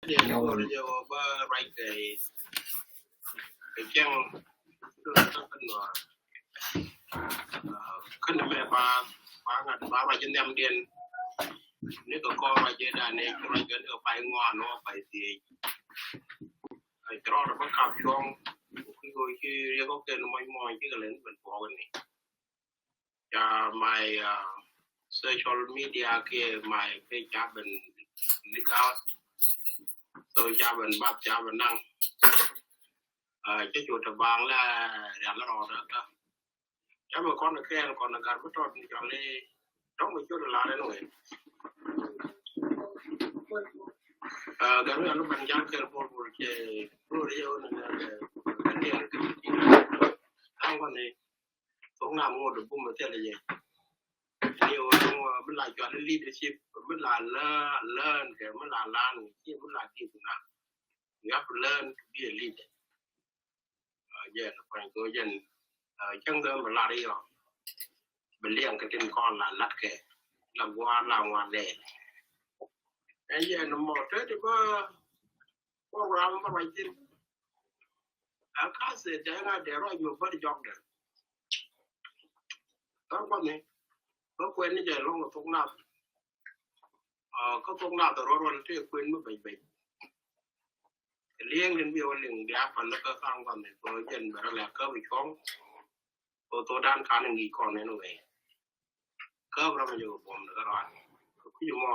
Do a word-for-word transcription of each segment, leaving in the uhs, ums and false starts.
Kɛ cäŋ kɛn mɛ ba ba ŋa̱t ba ruac nhiamdiɛn. Ni kɛ kɔn ruac jɛ dan ni ruac kɛ ni kɛ pay ŋuan wä pay thiec. Ci rɔɔdɛ bä kap cuɔ̱ŋ. Ki kɔ ci riɛk kɔk kɛn mɔc mɔc ci kɛ lɛn ben puɔk ni. Ca my social media kiɛ my page ca ben leak out. So ca ben bath ca ben naŋ. Cä cu te baŋ la rial rɔɔdɛ kä. Ca bɛ kɔn kɛɛl kɔn gar bi tɔt ni cɔl i tɔŋ mi col lar ɛn wee. Gar mi alu ban jal kɛɛl bol bol cɛ bol yɛ wun ni kɛ kɛ kɛ kɛ kɛ kɛ thok nam ŋot bum thil yɛ. Ni wun mi la cɔl i leadership mi la learn kɛ mi la lan ci mi la gik na. You have to learn to be a leader. Jɛn kuany kɛ jɛn cäŋ dee mi lar iɔ bi liɛŋ kɛ tin kɔn la lat kɛ la gua̱a̱r la ŋuan lɛɛl. Ɛn jɛn mɔ te ti bä program bä ruac thin. Ɛ ka̱th dee ŋa dee ruac mi bä di jɔk dee. Kä kuani bä kuɛn ni jɛ lɔŋ kɛ thok nath. Kä thok nath ruɔr wal tëë kuën mi bɛc bɛc. Liɛŋ den bi wä liŋ bia pan ni kä kaŋ kɔn ni kɛ jɛn bɛ rɔ lɛ kä bi cuɔŋ. Kɛ thok dan kan ni ŋi̱i̱c kɔn ni wee kä bi rɔ mi jɛ kɛ buɔm ni kä rɔan kɛ kui̱ mɔ.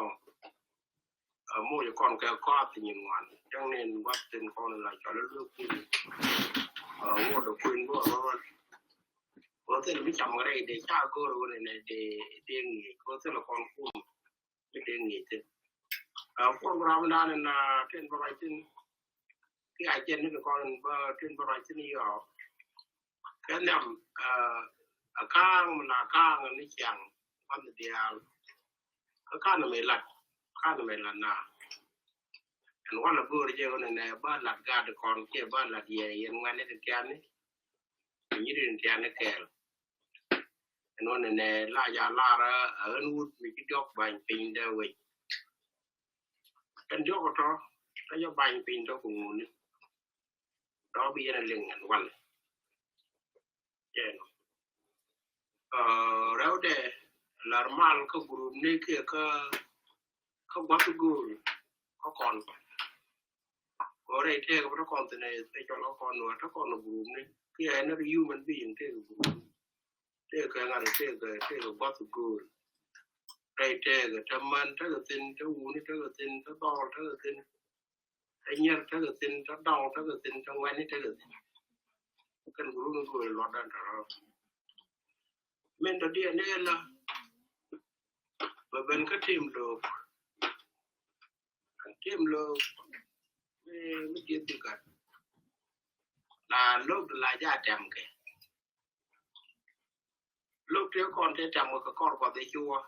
Moc kɔn kɛ kɔath nyin ŋuan cäŋ ni in guath tin kɔn la cɔl i luek kui̱. Ŋot kui̱ bi wä rɔr wal. Kɛ thil mi cam kɛ rɛy dee ca go̱o̱r wä ni dee dee ŋi̱i̱c kɛ thil kɔn kun. Mi dee ŋi̱i̱c thin. Program dan in tin bä ruac thin. Ki a jɛn ni kɔn bä tin bä ruac thin yɔ. Kɛ nhiam a ka̱a̱ŋ mi la ka̱a̱ŋ ni ciaŋ man diaal. Kä kan mi lat kan mi lat na. Ɛn wala go̱o̱r jɛ wä ni nɛ bä lat gat kɔn kiɛ bä lat yɛ yɛn ŋuɛn ni ti kiani. Nyi rin tiani kɛɛl. Ɛn wä ni nɛ la ja lar a ɣän wut mi ci diɔk bany piny dɛ wec. Ɛn diɔk tɔ ta jɔ bany piny tɔ ku ŋuni. Dɔk bi yɛn a liŋ ɛn wal. Jɛn rɛwdɛ lar mal kä group ni kiɛ kä kä guath go̱o̱l kä kɔn. Kɔ rɛy tëëk bä tɔ kɔn thin ɛ special kä kɔn wä tɔ kɔn group ni kiɛ ɛn ri human being tëëk group ni. Tëëk kɛ ŋa̱t tëëk tëëk guath go̱o̱l. Rɛy tëëk tä man tä kɛ thin tä wuni tä kɛ thin tä dhɔl tä kɛ thin. Tä nyier tä kɛ thin tä dɔŋ tä kɛ thin tä ŋuɛni tä kɛ thin. Kɛn group ni go̱o̱l luɔt dan tɔ rɔ. Min tɔ diɛ ni la bɛ ben kä tim look. Tim look mi dieth di gat la look la ja tɛm kɛ. Look ti kɔn ti tɛm kɛ kɔr kɔth i̱ cuɔ.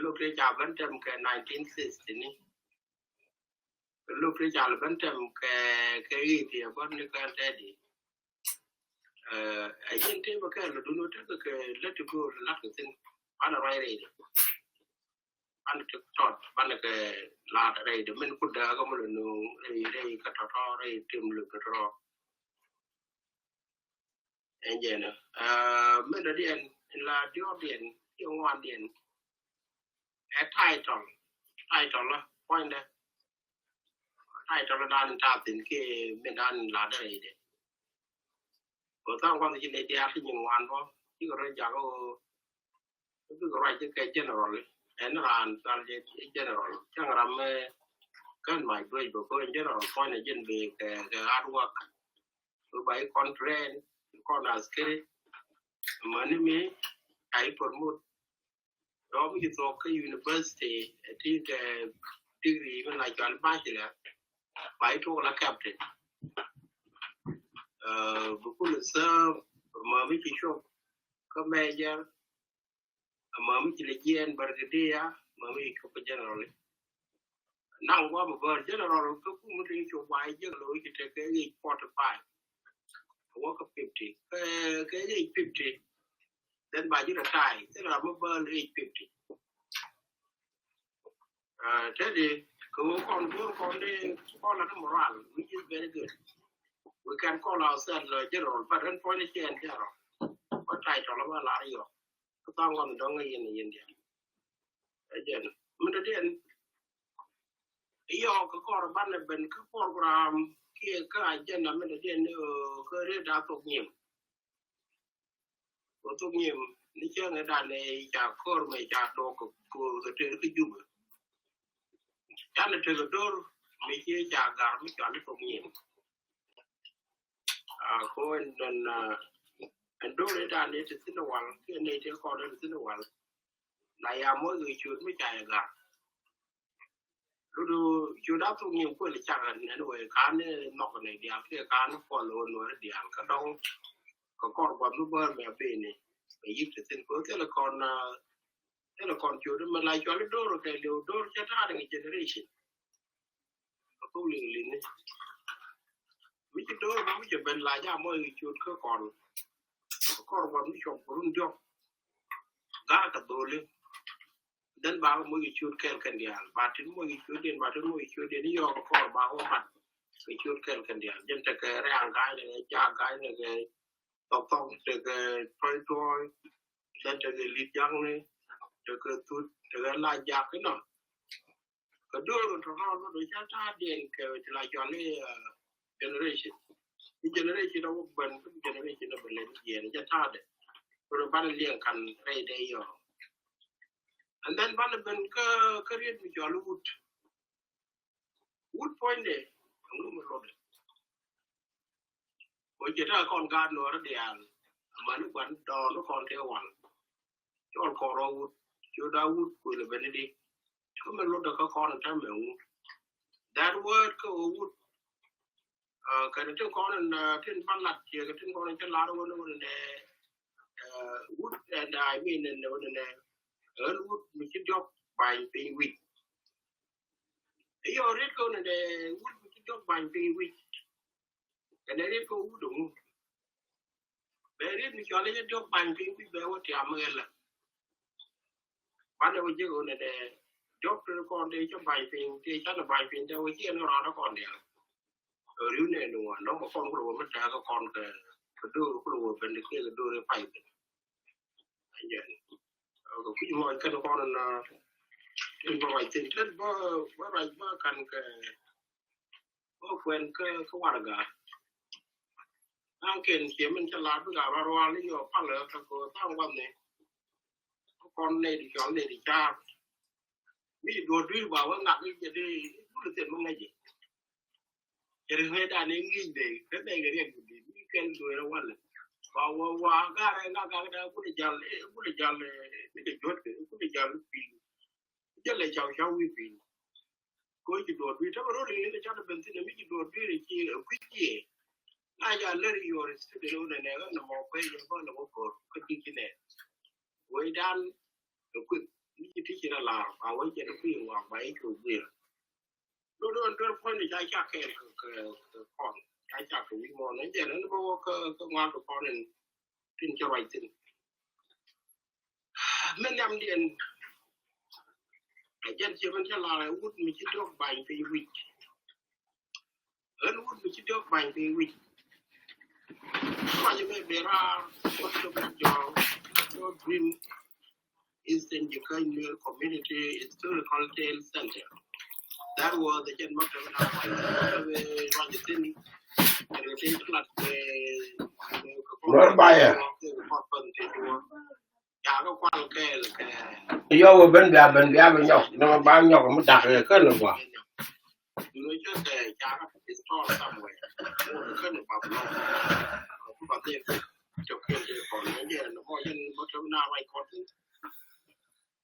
Look ti ca ben tɛm kɛ nineteen sixty ni. Look ti ca ben tɛm kɛ kɛ i̱ ti bä ni kɛ tɛdi. Ɛ yin ti bä kɛ lɛ dun wä tekɛ kɛ lät ti go̱o̱r lat kɛ thin. Banɛ ruac rɛy di banɛ ti tɔt banɛ kɛ lat rɛy di min kut dääkä mi lɛ nuŋ rɛy rɛy kä tɔtɔ rɛy tim lɛ kɛ tɔtɔ. Ɛn jɛn ɛ min dɔ diɛn in la diɔt diɛn ti ŋuan diɛn. Ɛ title title la puɔ̱nydɛ. Title dan in ta̱a̱ thin kiɛ min dan in la dɛ rɛy di. Kɛ tha̱a̱ŋ kuath ci nɛy diaal ti nyin ŋuan bä cikɛ rɔ jak ɣöö bikɛ ruac kɛ general. Ɛn raan thal jɛ general cäŋ ram mɛ kän mac duec bä kɔn general kɔn ɛ jɛn bɛ kɛ kɛ hard work. Bä ba i̱ kɔn train kɔn askeri. Mäni mi a i̱ promote. Rɔm i̱ thuɔk kä university ɛ ti kɛ degree mi la cual bachelor. Ba i̱ tuɔk la captain. Bi kul serve mämi ci cop kä major. Mämi ci lɛ jiɛn brigadier mämi ci cop kä general. Naŋ guam bär general kä kum mi ti cop ba i̱ jiɛk lo̱ i̱ ci tek kɛ i̱ forty five. Wä kä fifty kɛ kɛ i̱ fifty. Then ba ji̱ retire thil ram mi bär i̱ fifty. Tedi Kɛ ɣöö kɔn go̱o̱r kɔn dee kɔn la ni moral, which is very good. We can call ourselves, uh, general, but ren puɔ̱ny ni cɛ ɛn general. But title ɛ ba lar yɔ. Kä tha̱a̱ŋ ɣɔn dɔ̱ŋ ɛ yɛn, ɛ yɛn diɛn. Ɛ jɛn. Min dɔ̱diɛn. Yɔ kɛ kɔr banɛ ben kä program kiɛ kä agenda min dɔ̱diɛn ni ɣöö kä riet da̱a̱ thok nyim. Kɛ thok nyim ni cäŋ ɛ danɛ ca kɔr mɛ ca dɔk kɛ ko̱r kɛ tëër kä Jubɛ. Canɛ tekɛ do̱r mi ci ca gar mi cɔal ni thok nyim. A ko ɛn, ɛn, a, ɛn do̱r ɛ danɛ te thi̱n ɛ wal kiɛ nɛy te kɔr te thi̱n ɛ wal. La ya moc kɛ ciöt mi ca yɛ gar. Ludu ciöt a thok nyim kuël cak ɛn, ɛn wee ka̱n ni nhɔk nɛ diaal kiɛ ka̱n ni puɔl ɣöö nuɔ̱ɔ̱ri diaal kä dɔ̱ŋ. Kɛ kɔr gua̱th mi bäär mɛ a beni mɛ yi̱k te thi̱n kɛ ɣöö thilɛ kɔn, a, thilɛ kɔn ciöt mi la cɔal i̱ do̱r kɛ liw do̱r cɛ ta̱a̱ ni generation. Kɛ thok liŋ liŋni mi ci do̱r mi ci ben la jam mɔ i̱ ciöt kä kɔn. Kɛ kɔr gua̱th mi cuɔp run diɔk ga̱a̱ kɛ dholi. Then ba kɛ moc kɛ ciöt kɛl kɛn diaal, ba tin moc kɛ ciöt diɛn, ba tin moc kɛ ciöt diɛn i̱ yɔɔk kɛ kɔr ba kɛ wä mat kɛ ciöt kɛl kɛn diaal. Jɛn tekɛ rɛ̈ɛ̈ŋ ga̱a̱c nɛ kɛ jaak ga̱a̱c nɛ kɛ thɔk thɔk tekɛ tuɔy tuɔy. Then tekɛ li̱t ja̱ŋni tekɛ thut tekɛ la jaak inɔ. Kɛ do̱r tɔ̱ rɔɔd bä do̱ ca ta̱a̱diɛn kɛ ti la cɔal i̱, a, generation. I̱ generation a wä ben kä generation a bɛ lɛ ni jiɛn ca ta̱a̱dɛ. Bä do̱ banɛ liɛŋ kan rɛy dɛ yɔ. And then banɛ ben kä, kä riet mi cɔal i̱ wut. Wut puɔ̱nydɛ ɛŋu mi lotdɛ. Wä cɛ ta̱a̱ kɔn gaat nuɔ̱ɔ̱rä diaal. Amäni gua̱n dɔɔn kɔn tëë wal. Cɔl kɔn rɔ wut. Ciöt a wut kuël ɛ ben i̱di. Kä mi lotdɛ kä kɔn täämɛ ŋu. That word kä ɣöö wut. A, kɛn tin kɔn in, a, tin ba lat ciɛ kɛ tin kɔn in cä lar wän wän in ɛ, a, wut and I mean in wän in ɛ ɣän wut mi ci diɔk ba̱ny piny wi̱c. I̱ yɔ riet kɛ wän in ɛ wut mi ci diɔk ba̱ny piny wi̱c. Kɛn ɛ riet kɛ wut ŋu. Bɛ riet mi cɔal i̱ ci diɔk ba̱ny piny wi̱c bɛ wä tiam ɣɛlɛ. Banɛ wä jek ɣöö nɛ dɛ diɔk tëë kɔn tëë cä ba̱ny piny tëë canɛ ba̱ny piny tëë wä ciɛ ni rɔɔdä kɔn diaal. Riw nɛ ni wan nɔmɔ kɔn kulɛ wä mi tɛ̈ɛ̈kä kɔn kɛ, kɛ do̱r kulɛ wä ben kɛ kɛ do̱r i̱ pay ben. Ɛn jɛn kɛ kui̱c mɔc kɛn kɔn na tin bä ruac thin tɛn bä, bä ruac bä kan kɛ bä kuɛn kä, kä warɛga. Tha̱a̱ŋ kɛn ciɛ min cä la̱r bikɛ rual i̱ yɔ palä kä kɛ tha̱a̱ŋ wath ni. Kɔn nɛy ti cɔl nɛy ti ca̱a̱r. Mi ci duɔ̱ɔ̱r dui̱r ba wä ŋak i̱ jɛ dee i̱ bul i̱ thil mi ŋäc i̱. Cɛ ri ŋäc dan i̱ ŋi̱i̱c dee kä nɛy kɛ riɛk kɛ di̱t mi kɛn dueer i̱ walɛ. Ba wä wa garɛ ŋak ŋak dan bul i̱ jal i̱ bul i̱ jal i̱ mi kɛ juɔ̱t kɛ i̱ bul i̱ jal i̱ pi̱i̱. Jälɛ caw caw wi̱i̱ pi̱i̱. Kɛ ɣöö ci duɔ̱ɔ̱r dui̱r tämɛ ro̱l in ca ben thi̱n mi ci duɔ̱ɔ̱r dui̱r ci kui̱c kiɛ. Na ca lär yuɔr i̱ thil in wunɛ nɛ ɣän nɛ mɔ kuec in bä nɛ wä ko̱r kä di̱t ci nɛ. Wecdan ɛ kui̱c mi ci ti ci rɛ la̱r ba wec jɛn kui̱c in ŋɔak ba i̱ cu gui̱i̱r. Lot ɣän duer puɔ̱ny ni ca cak kɛ kɛ kɔn ca cak kɛ wi̱i̱ mɔɔn in jɛn in bä wä kä ŋuan kɛ kɔn in tin cä ruac thi̱n. Min nhiamdiɛn ɛ jɛn ciɛ min cä lar ɛ wut mi ci diɔk ba̱ny piny wi̱c. Ɣän wut mi ci diɔk ba̱ny piny wi̱c. Ruac mi ben raar wut mi ben jɔɔk jɔɔk Green Eastern Jikäny Nuer Community Historical Tale Center. That was the jɛn maktab na ruac mi ben ruac thi̱n. Ruac bayɛ. Yɔ wä ben bia ben bia ben nyɔk ni ma ba nyɔk mi dak kɛ kän ni gua.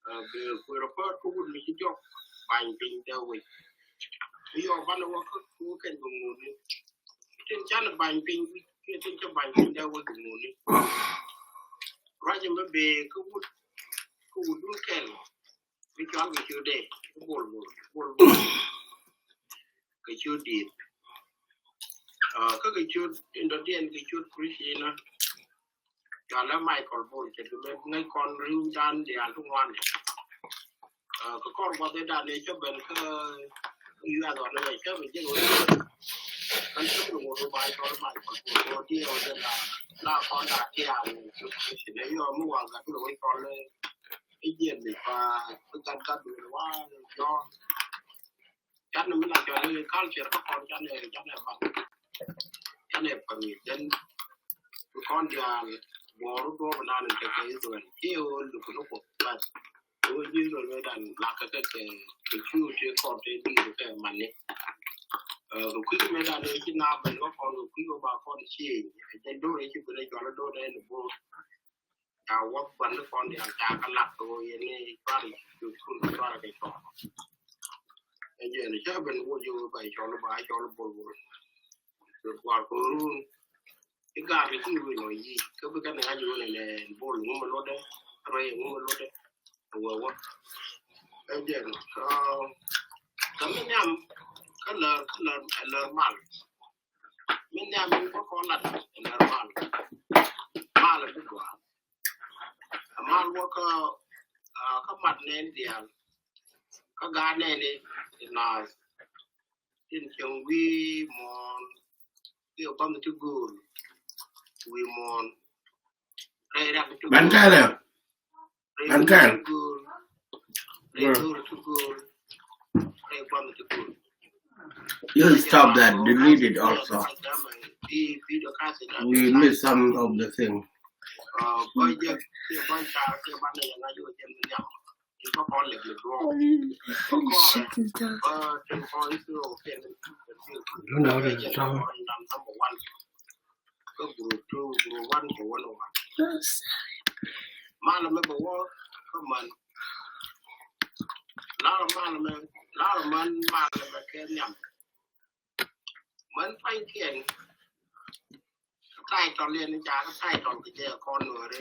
Bɛ kui̱ rɔ pät kä wut mi ci jɔk ba̱ny piny dee wec. Mi yɔk banɛ wä kä wä kɛn bɛ ŋuni. Tin canɛ ba̱ny piny wi̱c kiɛ tin cä ba̱ny piny dee wec bɛ ŋuni. Ruac ɛmɛ bee kä wut kä wut dun kɛl. Mi cɔal kɛ ciöt dee kä bol bol bol bol. Kɛ ciöt diet. Kä kɛ ciöt in dɔ̱diɛn kɛ ciöt Christian. Cɔalɛ Michael Bol cɛ ti mɛ ŋäc kɔn ri̱wdan diaal ti ŋuan. Kɛ kɔr guath i̱ dan i̱ cä ben kä Yu a dhɔn ni wec kä mi ji̱n wec. Kan kä mi wot ba cɔl ba cɔl ko ko ti wec la la kɔn da ti a mi. Ti ne yɔ mi wa ga ti wec cɔl i jiɛn mi pa bi gat gat mi wa yɔ. Can ni mi la cɔl ni culture kä kɔn can ni can ni pa can ni pa mi den. Kɔn diaal buɔɔru duɔɔp nan in tekɛ Israel ci ɣöö luk ni Kuoth. But ɣöö ji̱ Israel wee dan lakä kɛ kɛ kɛ cu ti kɔn ti di̱i̱r kɛ mani. Kɛ kui̱ mi dan in ci na ben kä kɔn kɛ kui̱ wä ba kɔn ci jɛ do̱r in ci ben jɔl do̱r in bo̱o̱r. Ca wä ban ni kɔn diaal ca kä lak kɛ ɣöö yɛn ni cuari cu kun cuari kɛ cɔɔl. Ɛn jɛ ni cä ben wä ji̱ wä ba cɔl ba cɔl bol bol. Kɛ kuar kɛ run. I̱ gaat i̱ kui̱ wi̱i̱ nɔ yic kä bi kɛn ŋa̱c i̱ wun ɛn bol ŋu mi lotdɛ rɛy ŋu mi lotdɛ. Wä wä ɛn jɛn kä mi nhiam kä lär kä lär ɛ lär mal. Mi nhiam mi bä kɔn lat ɛ lär mal. Mal ɛ bi gɔaa ɛ mal wä kä kä mat nɛn diaal kä gaat nɛn i̱ i̱ naath. Tin cieŋ wi̱i̱ muɔ̱ɔ̱n. Wi̱i̱ ɔ bam ti go̱o̱l. Wi̱i̱ muɔ̱ɔ̱n. Rɛy rak ti go̱o̱l. Ban kɛl ɛ. Ban kɛl. Rɛy go̱o̱l. Rɛy go̱o̱l ti go̱o̱l. Rɛy bam ti go̱o̱l. You stop that. Delete it also. We miss some of the thing. Holy shit is that. Don't know what it's talking. Yes. Malɛ mɛ bɛ wä kä män. Larɔ malɛ mɛ, larɔ män malɛ mɛ kɛ nhiam. Män pa̱nykiɛn. Title yɛn ni ca kä title kɛ jɛ kɔn nuɔri.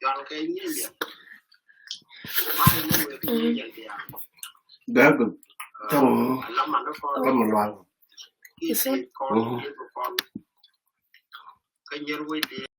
Jɔl kɛ nyinyɛ. Malɛ mɛ wee kɛ nyinyɛ diaal. Gäk. Tɔŋ. Ala malɛ kɔn. Ala malɛ. Kɔn kɔn. Kä nyier wec diaal.